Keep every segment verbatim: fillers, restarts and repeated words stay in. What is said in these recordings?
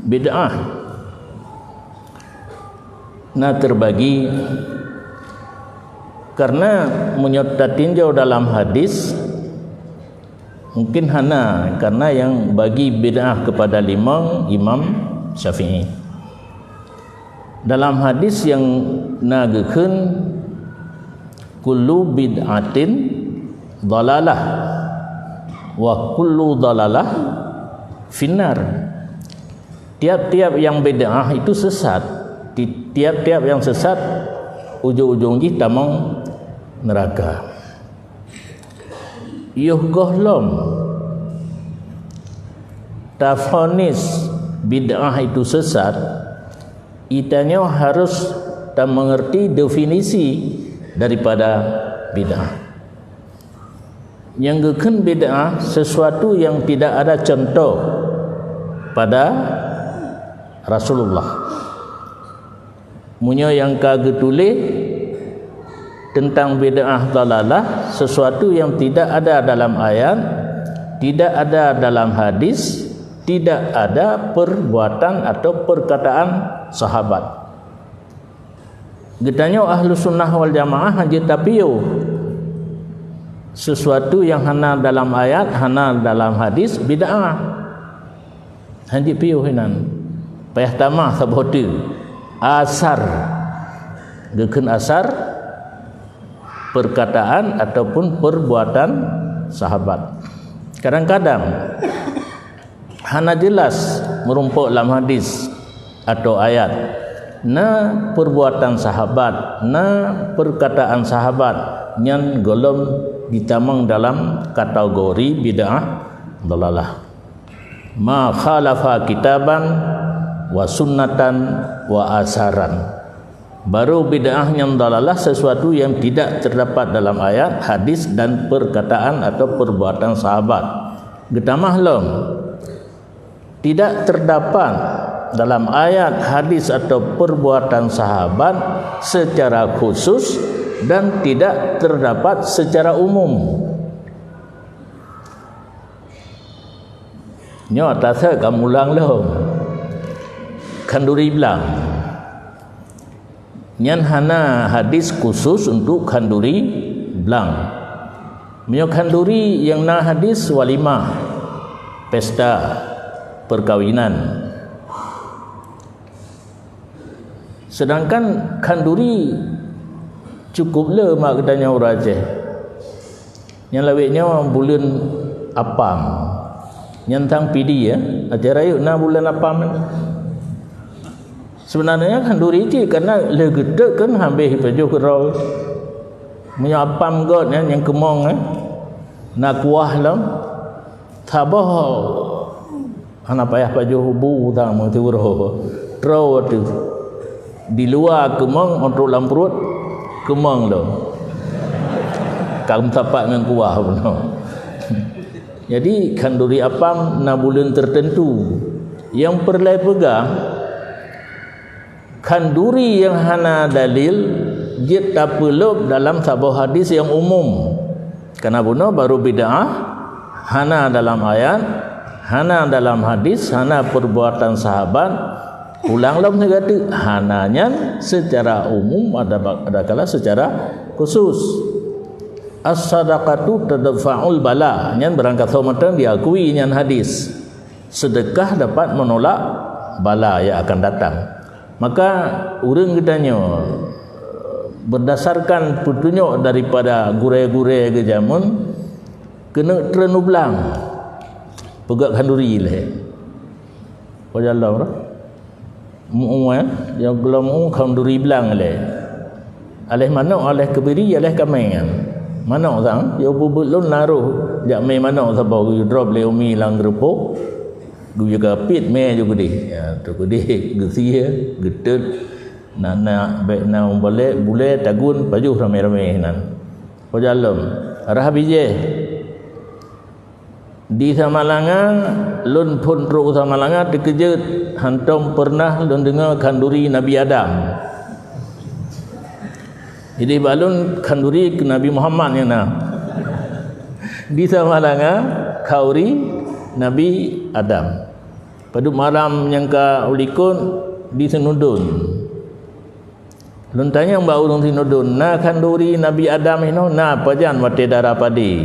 Bid'ah na teubagi, karena meunyoe tatinjau dalam hadis, mungkin hana, karena nyang bagi bid'ah kepada limong Imam Syafi'i. Dalam hadis nyang na geukheun, "Kullu bid'atin dhalalah, wa kullu dhalalah finnar." Tiap-tiap nyang bid'ah itu sesat. Ti-, tiap-tiap nyang sesat, ujong-ujong jih tamong neuraka. Yoh gohlom tafonis bid'ah itu sesat, geutanyoe harus tamengerti definisi daripada bid'ah. Nyang geukheun bid'ah, sesuatu yang tidak ada contoh pada Rasulullah. Meunyoe nyang ka geutuléh teuntang bid'ah dhalalah, sesuatu yang tidak ada dalam ayat, tidak ada dalam hadis, tidak ada perbuatan atau perkataan sahabat. Geutanyoe Ahlussunnah wal Jamaah hanjeuet tapiôh sesuatu nyang hana dalam ayat, hana dalam hadis, bid'ah. Hanjeuet piôh inan. Payah tamah saboh teuk. Asar. Geukheun asar, perkataan ataupun perbuatan sahabat. Kadang-kadang hana jelas meurumpok lam hadis atau ayat. Na perbuatan sahabat, na perkataan sahabat, nyan gohlom jitamong dalam kategori bid'ah dhalalah. Ma khalafa kitaban wa sunnatan wa asaran. Baru bid'ah nyang dhalalah sesuatu yang tidak terdapat dalam ayat, hadis, dan perkataan atau perbuatan sahabat. Geutamah lom, tidak terdapat dalam ayat, hadis, atau perbuatan sahabat secara khusus dan tidak terdapat secara umum. Nyoe tasek ka mulang lom. Khanduri blang. Nyan hana hadis khusus untuk khanduri blang. Meunyoe khanduri nyang na hadis, walimah, pesta perkawinan. Sedangkan khanduri cukup le mak geutanyoe ureueng Aceh. Nyang lawét nyoe buleuen apam. Nyan tang pidi, ya. Até rayeuk na buleuen apam. Sebenarnya khanduri cit, karena lheueh geuteuk kan habéh pajoh keudroe. Meunyoe apam göt nyan nyang keumong, eh, na kuah lom. Saboh hana payah pajoh bu tang meuturoe. Troe teuh. Di luwa keumong, 'oh trok lam pruet keumong lom. Ka meusapat ngon kuah bunoe. Jadi, khanduri apam na buleuen tertentu. Nyang peureulée peugah, khanduri nyang hana dalil jeuet tapeulop dalam saboh hadis nyang umum. Kana bunoe baru bid'ah, hana dalam ayat, hana dalam hadis, hana perbuatan sahabat, pulang lom sigoe teuk, hana nyan secara umum ada-, adakala secara khusus. As-sadaqatu tadfa'ul bala, nyan barangkasoe mantong diakui nyan hadis. Sedekah dapat menolak bala yang akan datang. Maka ureueng geutanyoe, berdasarkan petunjuk daripada gurée-gurée geujameun, keuneuk treun u blang, peugöt khanduri lé. Pajan lom, mu'ue, nyang gohlom mu'ue khanduri blang lé. Aléh manök, aléh keubiri, aléh kamé nyan. Manök sang, yoh beubeut lôn na roh jak mé manök saboh geudrop lé umi lam geureupok. Geuyue gapit mé ju geudeh. Ya, tu geudeh, geusie, geutot. Na, na, bék na ubalek, bulée, tagun, pajoh ramé-ramé nan. Pajan lom, rhah bijéh. Di Samalanga, lôn phon trok u Samalanga teukeujot, hantom peureunah lôn deungoe khanduri Nabi Adam. Jadi bak lôn khanduri keu Nabi Muhammad nyang na. Di Samalanga, khanduri Nabi Adam. Padub malam nyang ka ulikot di Seunudon. Lôn tanyong bak ureuëng Seunudon, "Na khanduri Nabi Adam inoe?" "Na, pajan watée dara padé."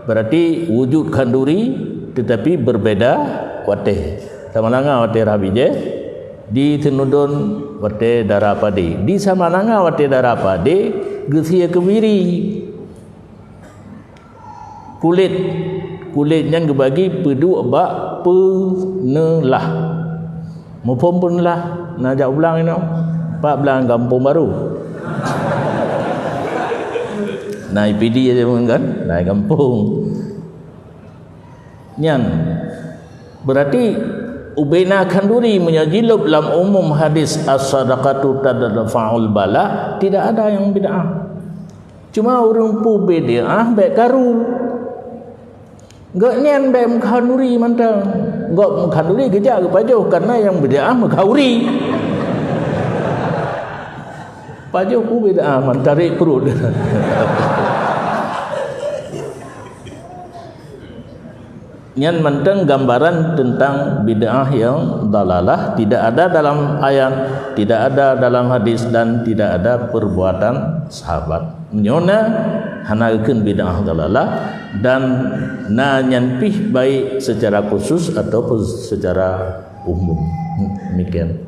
Berarti wujud khanduri tetapi berbeda watée. Samalanga watée rhah bijéh, di Seunudon watée dara padé. Di Samalanga watée dara padé geusie keubiri. Kulét, kulét nyan geubagi peuduek bak peuneulah. Muphom peuneulah? Na jak u blang inoe. Pat blang? Gampông Barô. Na I P D aja kan? Na gampông. Nyan berarti ubena khanduri meunyoe jilôb lam umum hadis as-sadaqatu tadfa'ul bala, tidak ada yang bid'ah. Cuma ureuëng peue bid'ah bék karu. Gobnyan bék meukhanduri mantong. Gob meukhanduri geujak geupajoh karena nyang bid'ah meukhanduri. Pajoh peue bid'ah mantong tarék pruet. Nyan mantong gambaran tentang bid'ah yang dalalah, tidak ada dalam ayat, tidak ada dalam hadis, dan tidak ada perbuatan sahabat. Nyoe na hana geukheun bid'ah dalalah, dan na nyan pih baik secara khusus ataupun secara umum. Demikian.